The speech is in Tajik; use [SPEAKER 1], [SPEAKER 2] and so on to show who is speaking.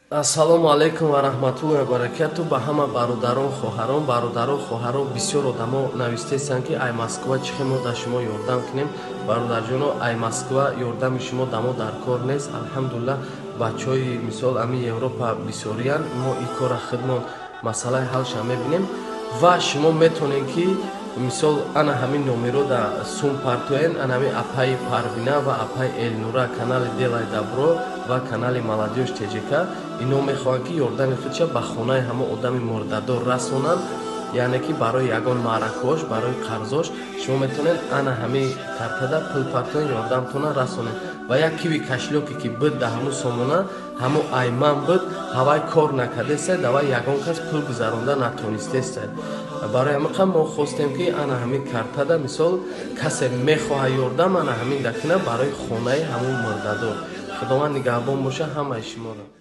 [SPEAKER 1] Ассалому алайкум ва раҳматуллоҳи ва баракату ба ҳама бародарон, хоҳарон. Бародарон, хоҳарон, бисёр одамо навистесанд, ки ай Москва чӣ хел мо дар шумо ёрдам кунем. Бародарҷоно, ай Москва ёрдами шумо дамо дар кор нест. Алҳамдулиллаҳ, бачаҳои, мисол, ами Европа бисёриян. Мо и кора худмон масъалаи ҳалша мебинем ва шумо метавонед, ки, мисол, ана ҳамин номеро да сум партоен. Ана ҳамин апаи Парвина ва апаи Элнура, канали «Делай добро» ва канали «Молодёжь ТЖК», ино мехоҳанд, ки ёрдами худша ба хонаи ҳамо одами мурдадор расонанд, яъне ки барои ягон маъракаош, барои қарзош. Шумо метавонед ана ҳамин картада пул партоен, ёрдамтона расонед. Ва як Киви кошелёке, ки буд да ҳамун сомона, ҳамун айман буд, ҳавай кор накардесай, давай ягон кас пул гузаронда натонистесай. Барои ҳамин мо хостем, ки ана ҳамин картада, мисол, касе мехоҳад ёрдам, ана ҳамин дакина барои хонаи ҳамун мурдадор. Худованд нигаҳбон боша ҳамаи шуморо.